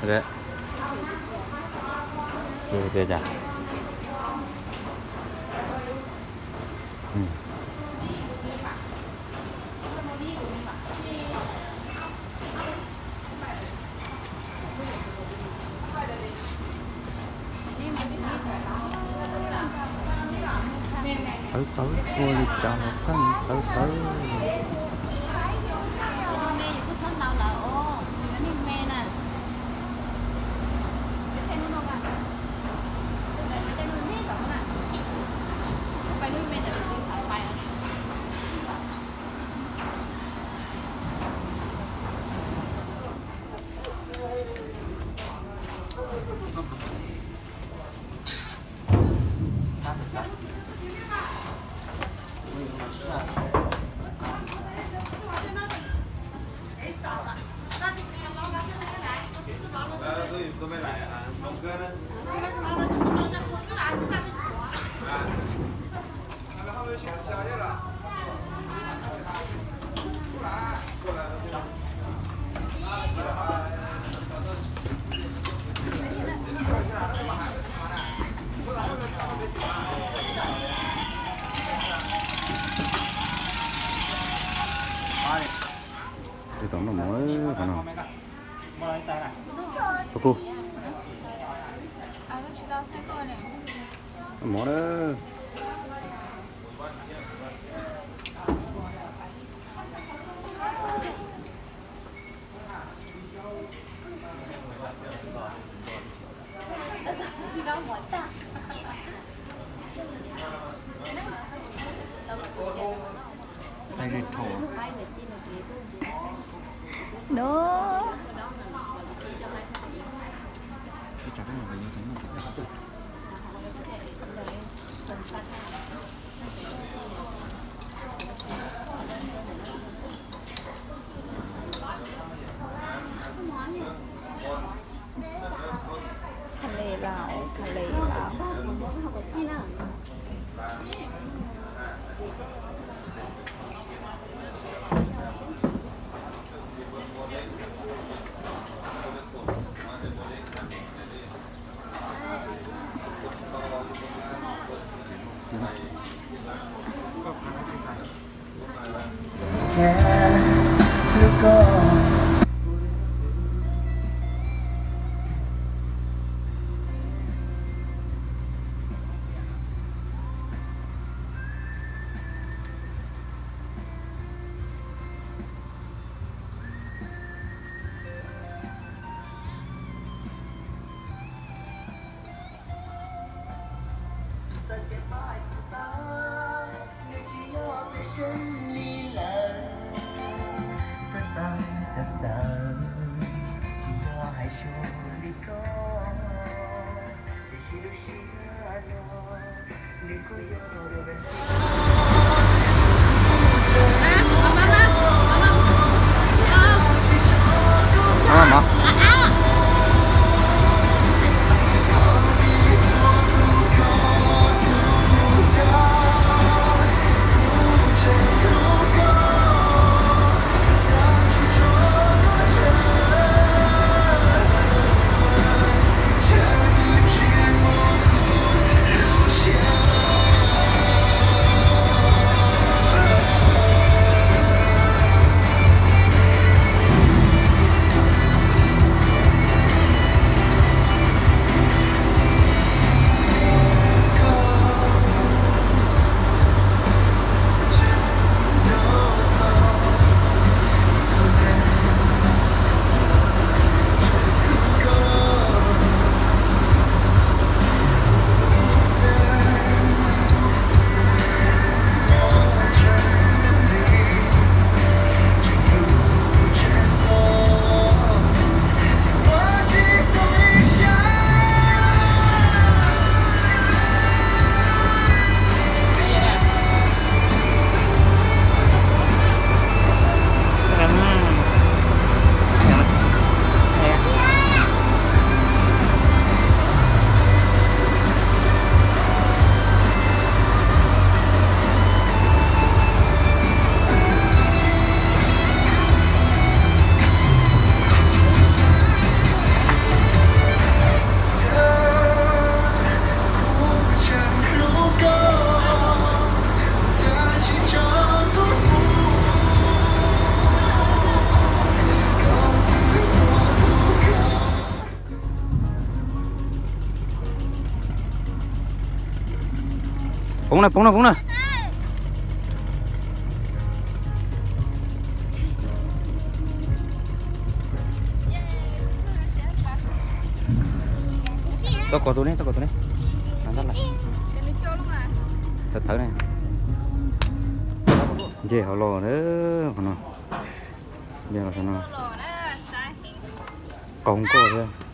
Tias cas? Tawv tawv ua li cas los qeej tawv tawv. Twb tau noj mov lawm qhov no. Ua kuv noj mov lawm. No. Tha le laus, tha le laus. Poob na, poob na, poob na. Tau kov tus ne, tau kov tus ne. Thawv thawv ne. Nce hauv los na, qhov no. Nce los no. Qaug nkoj thiab.